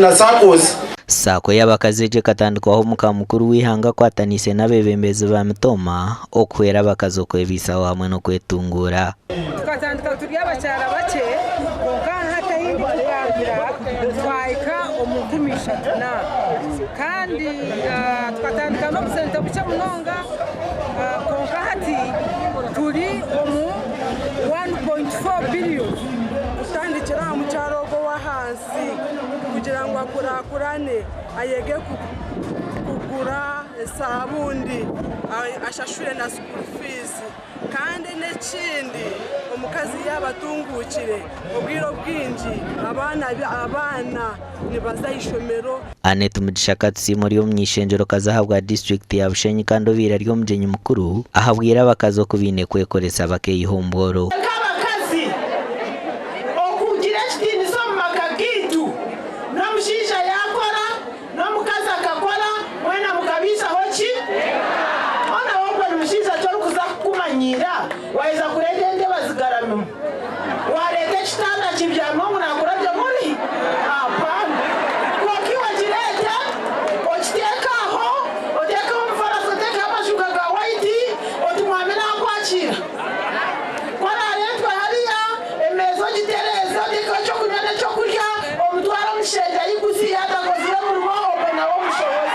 na SACCOs. Saako y'abakazi egi ekatandikwaho Muka Mukuru w'eihanga akwataniise n'abeebembezi ba Mitooma okuhwera abakazi okwebaisaho hamwe n'okwetunguura. Tukatandika turi abakyara bakye kwonka hati ahu ndikugambira twahika omu 3000 na kandi tukatandika n'obusente bukye munonga kwonka hati turi omu 1.4 billion. Kutandikira aha mukyara ogwo ow'ahansi kugira ngu akurakurane ayege kugura esaabundi ashashure na school fees. Kandi n'ekindi omukazi yaaba atunguukire, obwire obwingi abaana abaana nibaza aha ishomero. Annet Mugisha Katusiime ori omuny'eishengyero-kazi ahabwa disiturikiti ya Bushenyi kandi obaire ari omugyenyi mukuru ahabwire abakazi oku baine kwekoresa bakeeyiha omu bworo. Nk'abakazi, okugira ekitiinisa omu maka gaitu, n'omushaija yaakora, N'omukazi akakora, mwena mukabaisaho ki? Hoona w'ogwo ni mushaija ki orikuza kukumanyiira waaheza kureeta entebe azigaramimu? Waareeta ekitanda akibyamiho ngu naakurabya muri? Hapana. Kwonka iwe gireete, okiteeke aho, oteekeho omufarasi, oteekeho amashuuka ga waiti, oti mwami naakwakiira. Ku araareetwe hariya, emeeza ogitereeze, oteekeho eky'okunywa n'eky'okurya, omutware omu kishengye ayiguze yaaba atakozire murimo, ogwo nawe omushohoze.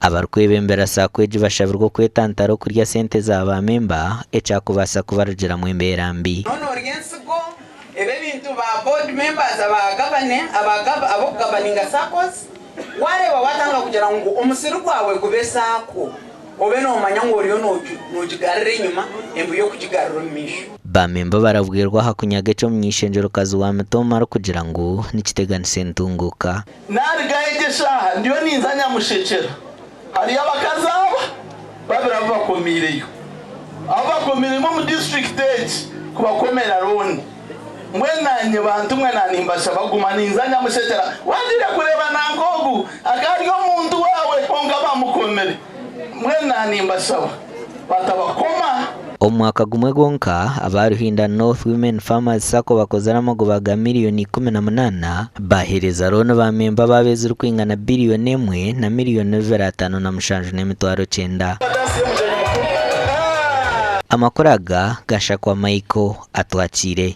Abarikwebembera Sacco egi bashabirwe okwetantara okurya sente za ba memba ekyakubaasa kubarugiramu embeera mbi. Noona orya ensigo, ebi ebintu ba board members aba gavane ab'okugavaninga SACCOs, wareeba watandika kugira ngu omusiri gwawe gube SACCO, Obe noomanya ngu oriyo noogigarura enyima embu y'okugigarura omu maisho. Baamemba barabwirwa aha kunyaga eky'omuny'eishengyero-kazi wa Mitooma arikugira ngu nikiteganisa entunguuka. Narugayo egyo eshaaha ndiyo ninza Nyamushekyera hariyo abakazi aba babiri abu bakomiireyo abu bakomiiremu omu disiturikiti egi kubakomera looni mbwenu nanye bantu mwe nanimbashaba guma ninza Nyamushekyera wagiire kureeba nanka ogu akaba ari omuntu waawe kwonka bamukomire. Mbwenu naanimbashaba, batabakoma. Omu mwaka gumwe gwonka, aba Ruhinda North Women Farmers Sacco bakozire amagoba ga miriyoni 18, baheereza looni ba memba baabo ezirikwingana biriyoni emwe na miriyoni 57 n'emitwaro kyenda. Amakuru aga Gashakwa Michael atwakiire.